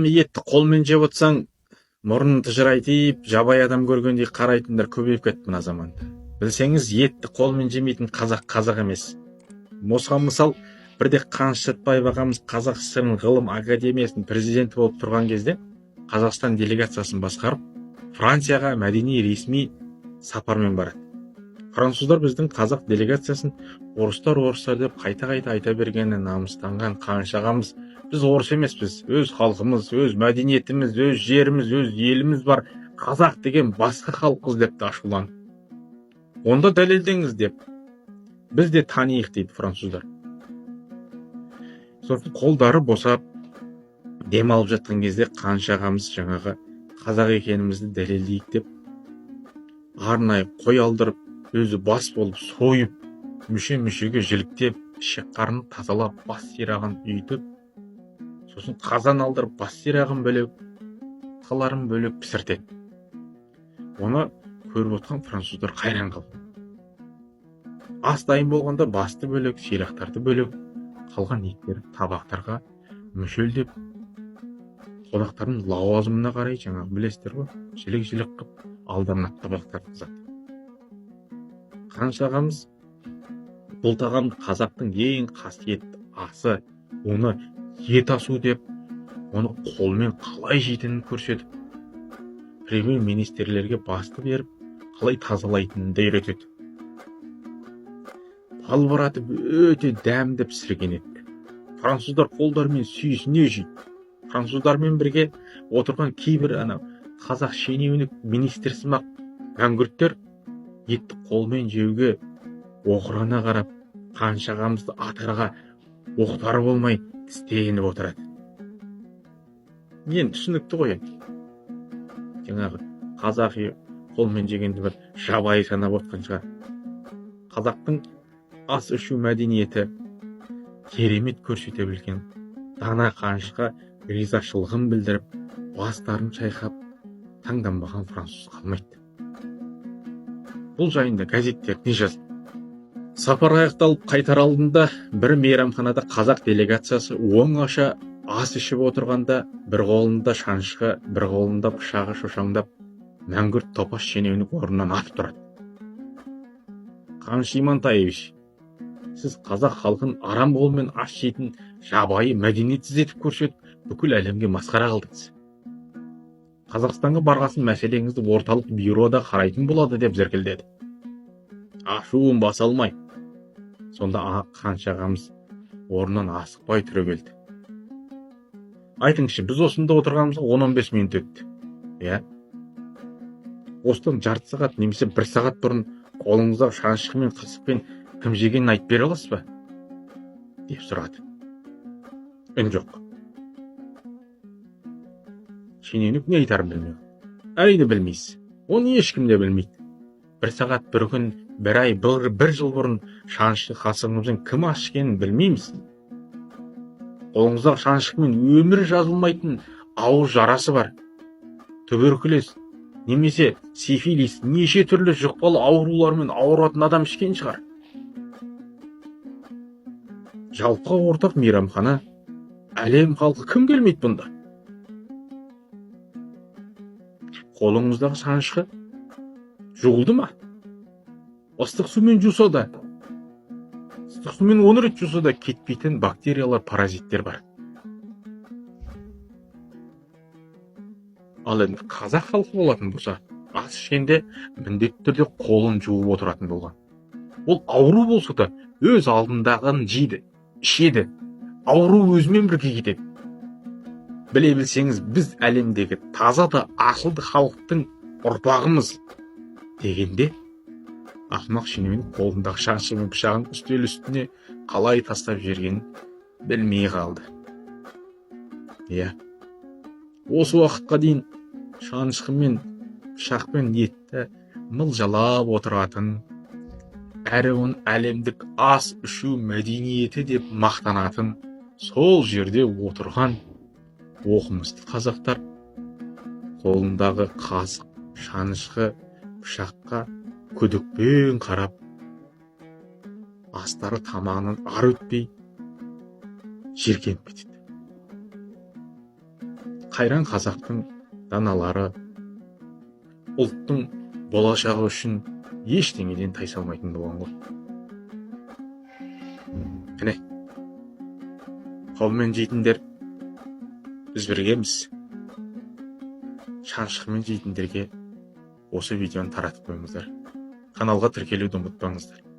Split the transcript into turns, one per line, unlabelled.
Етті қолмен жеп отырсаң, мұрнын тыжырайтып, жабайы адам көргендей қарайтындар көбейіп кетті мына заманда. Білсеңіз, етті қолмен жемейтін қазақ қазақ емес. Осыған мысал, бірде Қаныш Сәтбаев ағамыз Қазақ ССР-інің ғылым академиясының президенті болып тұрған кезде Қазақстан делегациясын басқарып, Францияға мәдени ресми сапармен барады. Француздар біздің қазақ делегациясын орыстар, орыстар деп қайта-қайта айта бергеніне намыстанған Қаныш ағамыз, біз орыс емеспіз, өз халқымыз, өз мәдениетіміз, өз жеріміз, өз еліміз бар, қазақ деген басқа халықпыз депті ашуланып. Онда дәлелдеңіз деп, біз де таниық дейді француздар. Сосын қолдары босап, демалып жатқан кезде Қаныш ағамыз жаңағы қазақ екенімізді дәлелдейік деп арнайы қой алдырып, өзі бас болып сойып, мүше-мүшеге жіліктеп, ішек қарнын тазалап, бас сирағын үйтіп, сосын қазан алдырып, бас сирағын бөлек, қаларын бөлек пісіртеді. Оны көріп отқан француздар қайран қалды. Ас дайын болғанда басты бөлек, сирақтарды бөлек, қалған еттері табақтарға мүшелдеп, қонақтардың лауазымына қарай, жаңағы білесіздер ғой, жілік-жілік қып алдарына табақтар қызады. Қаныш ағамыз бұл тағам қазақтың ең қасиетті асы, оны ет асу деп, оны қолмен қалай жейтінін көрсетіп, премьер министрлерге басты беріп, қалай тазалайтынын да үйретеді. Балбыратып өте дәмді пісірген ет. Француздар қолдарымен сүйсіне жейді. Француздармен бірге отырған кейбір ана қазақ шенеунік министрсымақ мәңгүрттер етті қолмен жеуге оқырана қарап, Қаныш ағамызды атарға оқтары болмай тістеніп отырады. Енді түсінікті ғой енді. Жаңағы қазақи қолмен жегенді бір жабайы санап отқан шығар. Қазақтың ас ішу мәдениеті керемет көрсете білген дана Қанышқа ризашылығын білдіріп, бастарын шайқап, таңданбаған француз қалмайды. Бұл жайында газеттер не жазды? Сапар аяқталып, қайтар алдында бір мейрамханада қазақ делегациясы оңаша ас ішіп отырғанда, бір қолында шанышқы, бір қолында пышағы шошаңдап, мәңгүрт топас шенеунік орнынан атып тұрады. Қаныш Имантаевич, сіз қазақ халқын арам қолмен ас жейтін жабайы, мәдениетсіз етіп көрсетіп, бүкіл әлемге масқара қылдыңыз. Қазақстанға барғасын мәселеңізді орталық бюрода қарайтын болады деп зіркілдеді. Ашуын баса алмай. Сонда Қаныш ағамыз орнынан асықпай түрегелді. Айтыңызшы, біз осында отырғанымызға 10-15 минут өтті. Иә? Осыдан жарты сағат немесе бір сағат бұрын қолыңыздағы шанышқы мен қасықпен кім жегенін айтып бере аласыз ба? Деп сұрады. Үн жоқ. Шенеунік не айтарын білмей. Әрине білмейсіз. Оны ешкім де білмейді. Бір сағат, бір күн, бір ай, бір жыл бұрын шанышқы қасығымызбен кім ас ішкенін білмейміз. Қолыңыздағы шанышқымен өмірі жазылмайтын ауыз жарасы бар. Туберкулез немесе сифилис, неше түрлі жұқпалы аурулармен ауыратын адам ішкен шығар. Жалпыға ортақ мейрамхана, әлем халқы кім келмейді бұнда? Қолыңыздағы шанышқы жуылды ма? Ыстық сумен жуса да, ыстық сумен 10 рет жуса да кетпейтін бактериялар, паразиттер бар. Ал енді қазақ халқы болатын болса, ас ішкенде міндетті түрде қолын жуып отыратын болған. Ол ауру болса да өз алдындағын жейді, ішеді. Ауру өзімен бірге кетеді. Біле білсеңіз, біз әлемдегі таза да ақылды халықтың ұрпағымыз дегенде, ақымақ шенеунік қолындағы шанышқы мен пышағын үстел үстіне қалай тастап жібергенін білмей қалды. Иә, осы уақытқа дейін шанышқы мен пышақпен етті мылжалап отыратын, әрі оны әлемдік ас ішу мәдениеті деп мақтанатын сол жерде отырған оқымысты қазақтар қолындағы қасық, шанышқы, пышаққа күдікпен қарап, астары тамағынан ары өтпей, жиіркеніп кетеді. Қайран қазақтың даналары ұлттың болашағы үшін ештеңеден тайсалмайтын болған ғой. Міне, қолмен жейтіндер, біз біргеміз. Шанышқымен жейтіндерге осы видеоны таратып қойыңыздар, каналға тіркелуді ұмытпаңыздар.